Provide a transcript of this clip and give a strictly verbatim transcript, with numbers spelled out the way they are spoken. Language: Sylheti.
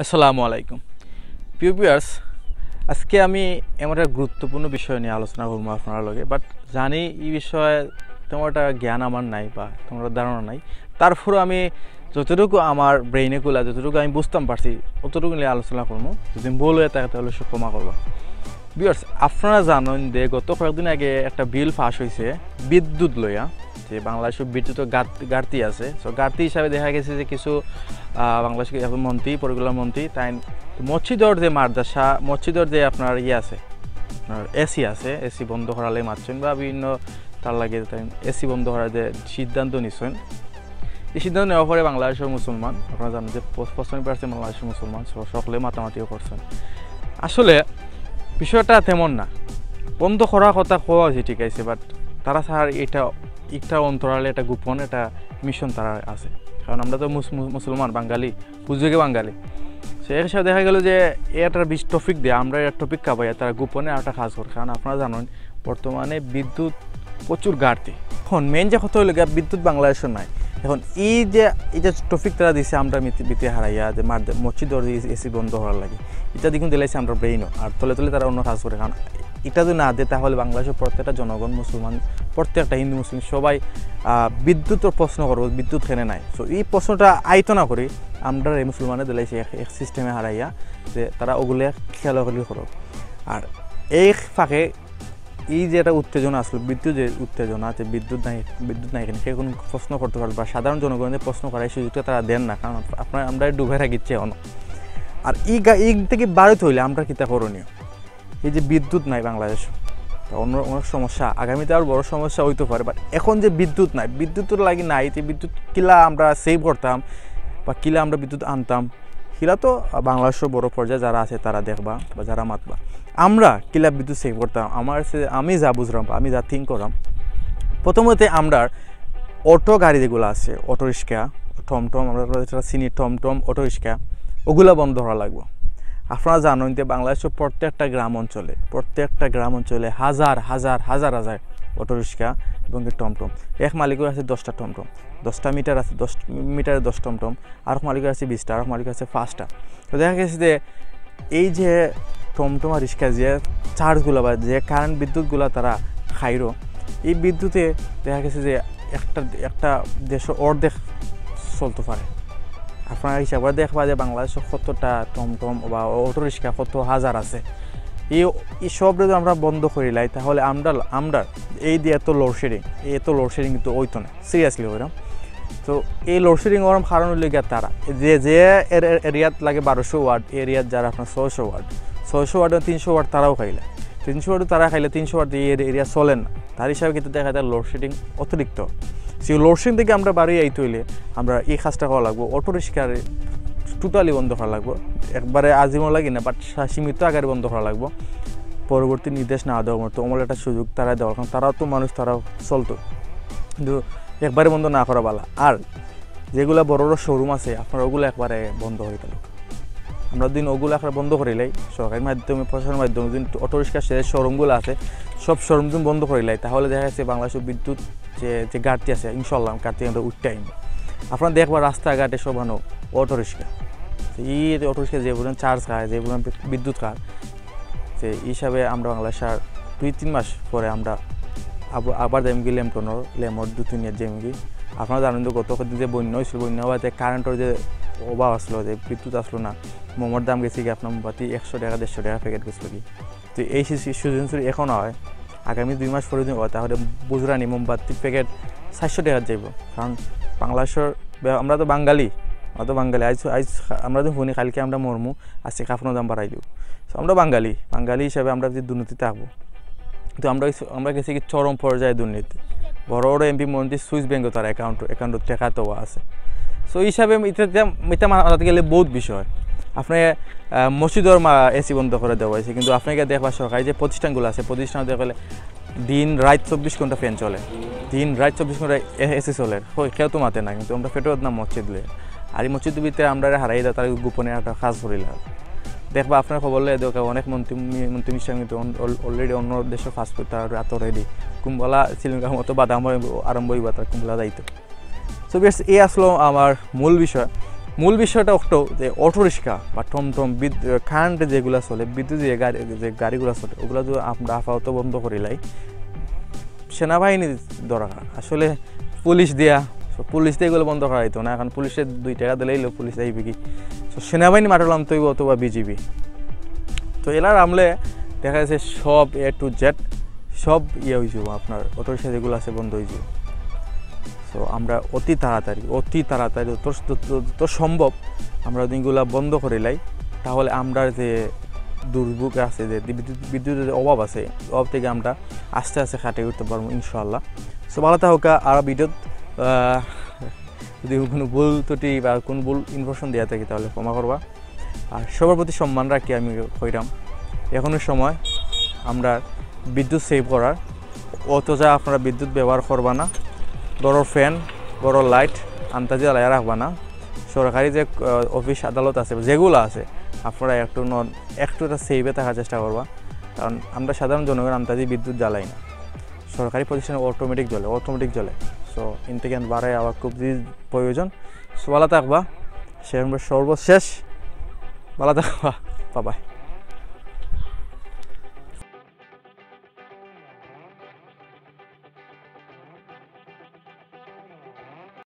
আসসালামু আলাইকুম। প্রিয় ভিউয়ার্স, আজকে আমি এমন একটা গুরুত্বপূর্ণ বিষয় নিয়ে আলোচনা করবো আপনারার লগে, বাট জানি এই বিষয়ে তেমন একটা জ্ঞান আমার নাই বা তেমন একটা ধারণা নাই। তারপরেও আমি যতটুকু আমার ব্রেইনে কুলা, যতটুকু আমি বুঝতাম পারছি, অতটুকু নিয়ে আলোচনা করবো। যদি ভুল হয়ে থাকে তাহলে সে ক্ষমা করবা। ভিউয়ার্স, আপনারা জানেন যে গত কয়েকদিন আগে একটা বিল পাস হয়েছে বিদ্যুৎ লইয়া, যে বাংলাদেশে বিদ্যুতের ঘাট-, ঘাটতি আছে। তো ঘাটতি হিসাবে দেখা গেছে যে কিছু, আহ, বাংলাদেশের এখন মন্ত্রী, পরিকল্পনা মন্ত্রী, তাই মসজিদর যে মাদ্রাসা, মসজিদর যে আপনার ইয়ে আছে, আপনার এসি আছে, এসি বন্ধ করালে মাতছেন বা বিভিন্ন তার লাগে তাই এসি বন্ধ করার যে সিদ্ধান্ত নিছেন, এই সিদ্ধান্ত নেওয়ার পরে বাংলাদেশের মুসলমান, আপনারা জানেন যে পঁচ-, পঁচানব্বই পার্সেন্ট বাংলাদেশের মুসলমান, স-, সকলে মাতামাতিও করছেন। আসলে বিষয়টা তেমন না, বন্ধ করার কথা কওয়া হয়েছে, ঠিক আছে, বাট তারা স্যার এটা একটা অন্তরালে একটা গোপন একটা মিশন তারা আছে, কারণ আমরা তো মুস-, মু-, মুসলমান, বাঙালি, বুঝবে কি বাঙালি। সে হিসাবে দেখা গেল যে এটার বিশ টপিক দিয়ে আমরা একটা টপিক কাবাইয়া তারা গোপনে একটা কাজ করে, কারণ আপনারা জানেন বর্তমানে বিদ্যুৎ প্রচুর ঘাটতি। এখন মেইন যে কথা হইল গিয়া বিদ্যুৎ বাংলাদেশও নাই। এখন এই যে, এই যে টপিক তারা দিছে আমরা মিতি-, বিতে হারাইয়া যে মার-, মসজিদর এসি বন্ধ করার লাগে, এটা দেখুন দিলাইছে আমরা ব্রেইনও, আর তলে তলে তারা অন্য কাজ করে, কারণ এটা যদি না দেয় তাহলে বাংলাদেশের প্রত্যেকটা জনগণ মুসলমান, প্রত্যেকটা হিন্দু মুসলিম সবাই, আহ, বিদ্যুতের প্রশ্ন করবো, বিদ্যুৎ কেনে নাই। তো এই প্রশ্নটা আইতো না করি আমরা এই মুসলমানে দিলাইছে এক, এক সিস্টেমে হারাইয়া যে তারা ওগুলো খেলাখেলি করো। আর এই ফাঁকে এই যে একটা উত্তেজনা আসলো, বিদ্যুৎ যে উত্তেজনা আছে, বিদ্যুৎ নাই, বিদ্যুৎ নাই কেনে, কেউ কোনো প্রশ্ন করতে পারবে বা সাধারণ জনগণের প্রশ্ন করার সুযোগটা তারা দেন না, কারণ আপনার আমরা ডুবে রাখিচ্ছে এখন। আর এই গা-, এই থেকে বারোতে হইলে আমরা কিতা করণীয়? এই যে বিদ্যুৎ নাই বাংলাদেশ, তা অন্য অনেক সমস্যা, আগামীতে আরও বড় সমস্যা হইতে পারে, বাট এখন যে বিদ্যুৎ নাই, বিদ্যুতের লাগি নাই, যে বিদ্যুৎ কিলা আমরা সেভ করতাম বা কিলা আমরা বিদ্যুৎ আনতাম, হিলা তো বাংলাদেশের বড় পর্যায়ে যারা আছে তারা দেখবা বা যারা মাতবা। আমরা কিলা বিদ্যুৎ সেভ করতাম, আমার সে, আমি যা বুঝলাম বা আমি যা থিঙ্ক করলাম, প্রথমত আমরা অটো গাড়ি যেগুলো আছে, অটো রিক্সা, টমটম, আমরা যেটা চিনি টমটম, অটো রিক্সা, ওগুলা বন্ধ করা লাগবো। আপনারা জানেন যে বাংলাদেশের প্রত্যেকটা গ্রাম অঞ্চলে, প্রত্যেকটা গ্রাম অঞ্চলে হাজার হাজার হাজার হাজার অটো রিক্সা এবং কি টমটম। এক মালিকের আছে দশটা টমটম, দশটা মিটার আছে, দশ মিটারে দশ টমটম, আর এক মালিকের আছে বিশটা, আর এক মালিকের আছে পাঁচটা। তো দেখা গেছে যে এই যে টমটম আর রিক্সা যে চার্জগুলো বা যে কারেন্ট বিদ্যুৎগুলো তারা খাইরো, এই বিদ্যুতে দেখা গেছে যে একটা, একটা দেশের অর্ধেক চলতে পারে। আপনারা হিসাব করে দেখবা যে বাংলাদেশে কতটা টমটম বা অটো রিক্সা কত হাজার আছে। এই, এই সব যদি আমরা বন্ধ করিলাই, তাহলে আমরা, আমরা এই যে এত লোডশেডিং, এই এত লোডশেডিং কিন্তু হইতো না, সিরিয়াসলি কইরাম। তো এই লোডশেডিং হওয়ার কারণ হইল গিয়া তারা যে, যে এর, এর, এরিয়াত লাগে বারোশো ওয়াট, এরিয়াত যারা আপনার ছয়শো ওয়াট, ছয়শো ওয়াট, তিনশো ওয়াট তারাও খাইলে, তিনশো ওয়াট তারা খাইলে তিনশো ওয়াট দিয়ে এর এরিয়া চলে না। তার হিসাবে কিন্তু দেখা যায় লোডশেডিং অতিরিক্ত। সেই লোডশেডিং থেকে আমরা বাড়ি আইতে হইলে আমরা এই কাজটা করা লাগবো, অটো রিক্সার টোটালি বন্ধ করা লাগবো। একবারে আজিমও লাগে না, বাট সীমিত আকারে বন্ধ করা লাগবো। পরবর্তী নির্দেশ না দেওয়ার মতো অমল একটা সুযোগ তারা দেওয়ার, কারণ তারাও তো মানুষ, তারাও চলতো, কিন্তু একবারে বন্ধ না করা ভালা। আর যেগুলা বড় বড় শোরুম আছে, আপনারা ওগুলো একবারে বন্ধ করে দিন। আমরা দিন ওগুলো একবারে বন্ধ করিলাই, সরকারের মাধ্যমে, প্রশাসনের মাধ্যমে যদি অটো রিক্সা যে শোরুমগুলো আছে, সব শোরুম যদি বন্ধ করিলাই, তাহলে দেখা যাচ্ছে বাংলাদেশের বিদ্যুৎ যে, যে ঘাটতি আছে, ইনশাল্লাহ ঘাটতি আমরা উঠতে আইব। আপনারা দেখবা রাস্তাঘাটে সব আনো অটো রিক্সা। তো এই যে অটো রিক্সা যে পরিমাণ চার্জ খায়, যে পরিমাণ বিদ্যুৎ খায়, যে হিসাবে আমরা বাংলাদেশ আর দুই তিন মাস পরে আমরা আব-, আবার যাইমগি লেমটনর, লেমর দু তিন ইয়ার যাইমগি। আপনারা জানেন তো গত কদিন যে বন্যা হয়েছিল, বন্যা হওয়াতে কারেন্টের যে অভাব আসলো, যে বিদ্যুৎ আসলো না, মোমর দাম গেছে কি আপনার মোমবাতি একশো টাকা, দেড়শো টাকা প্যাকেট গেছিল কি। তো এই সি-, সি-, সিচুয়েশন যদি এখন হয়, আগামী দুই মাস পরে যদি হয়, তাহলে বুঝরানি মোমবাতি প্যাকেট চারশো টাকা যাইব। কারণ বাংলাদেশের বে-, আমরা তো বাঙালি, আমরা তো বাঙালি। আইজ, আইজ খা-, আমরা তো শুনি কালকে আমরা মরমু, আজকে কাফনের দাম বাড়াই দিব। তো আমরা বাঙালি, বাঙালি হিসাবে আমরা যদি দুর্নীতি থাকবো, তো আমরা ওই স-, আমরা গেছি কি চরম পর্যায়ে দুর্নীতি। বড় বড় এমপি মন্ত্রী সুইস ব্যাংকে তার অ্যাকাউন্ট, অ্যাকাউন্টে টাকা তো আছে। সো হিসাবে এটা, এটা, এটা মানাতে গেলে বহুত বিষয়। আপনি, আহ, মসজিদর মা এসি বন্ধ করে দেওয়া হয়েছে, কিন্তু আপনি গিয়ে দেখবা সরকারি যে প্রতিষ্ঠানগুলো আছে, প্রতিষ্ঠান দেখলে দিন রাত চব্বিশ ঘন্টা ফ্যান চলে, দিন রাত চব্বিশ ঘন্টা এ-, এসি চলে। কই, কেউ তো মাতে না, কিন্তু আমরা ফেটো না মসজিদ লয়ে। আর এই মসজিদের ভিতরে আমরা হারাই দেয়, তারা গোপনে একটা কাজ করিলা। দেখবা আপনার খবর লয়ে দেখো, অনেক মন্ত্রী, মন্ত্রী মিনিস্টার কিন্তু অন-, অল-, অলরেডি অন্য দেশে পাসপোর্ট তারা এত রেডি। কুম্বলা শ্রীলঙ্কার মতো বাদাম আরম্ভ হইবা তার কুম্বলা যাইতো। তো বেশ, এই আসলো আমার মূল বিষয়। মূল বিষয়টা অইলো যে অটোরিক্সা বা টমটম বিদ-, কারেন্টে যেগুলা চলে, বিদ্যুৎ দিয়ে গাড়ি, যে গাড়িগুলা চলে, ওগুলা যদি আমরা আপাতত বন্ধ করিলাই, সেনাবাহিনীর দরকার। আসলে পুলিশ দিয়া, so পুলিশ দিয়ে এগুলো বন্ধ করা যাইতো না। এখন পুলিশে দুই টাকা দিলেই লো, পুলিশ আইবে কি? So সেনাবাহিনী মাঠে নামতে হইব অথবা বিজিবি। তো এরা আমলে দেখা যাচ্ছে সব এ টু জেড সব ইয়ে হয়ে যাবো, আপনার অটোরিক্সা যেগুলো আছে বন্ধ হয়ে যাবো। তো আমরা অতি তাড়াতাড়ি, অতি তাড়াতাড়ি যত, যত, যত সম্ভব আমরা যদি এগুলা বন্ধ করিলাই, তাহলে আমরা যে দুর্ভোগ আছে, যে বিদ্যুৎ, বিদ্যুতের যে অভাব আছে, অভাব থেকে আমরা আস্তে আস্তে কাটিয়ে উঠতে পারবো ইনশাআল্লাহ। So ভালো থাকো, আর ভিডিওত, আহ, যদি কোনো ভুল ত্রুটি বা কোনো ভুল ইনফরমেশন দেওয়া থাকি তাহলে ক্ষমা করবা। আর সবার প্রতি সম্মান রাখি আমি কইরাম, এখনও সময় আমরা বিদ্যুৎ সেভ করার, অযথা আপনারা বিদ্যুৎ ব্যবহার করবা না। ঘরর ফ্যান, ঘরর লাইট আন্দাজে জ্বালাইয়া রাখবা না। সরকারি যে, আহ, অফিস আদালত আছে, যেগুলো আছে, আপনারা একটু নন, একটু এটা সেভে থাকার চেষ্টা করবা, কারণ আমরা সাধারণ জনগণ আন্দাজে বিদ্যুৎ জ্বালাই না। সরকারি প্রতিষ্ঠানে অটোমেটিক জ্বলে, অটোমেটিক জ্বলে। So ইন থেকে বাড়ায় আবার খুব যে প্রয়োজন। So ভালো থাকবা, সে সর্বশেষ ভালো থাকবা, বাবাই।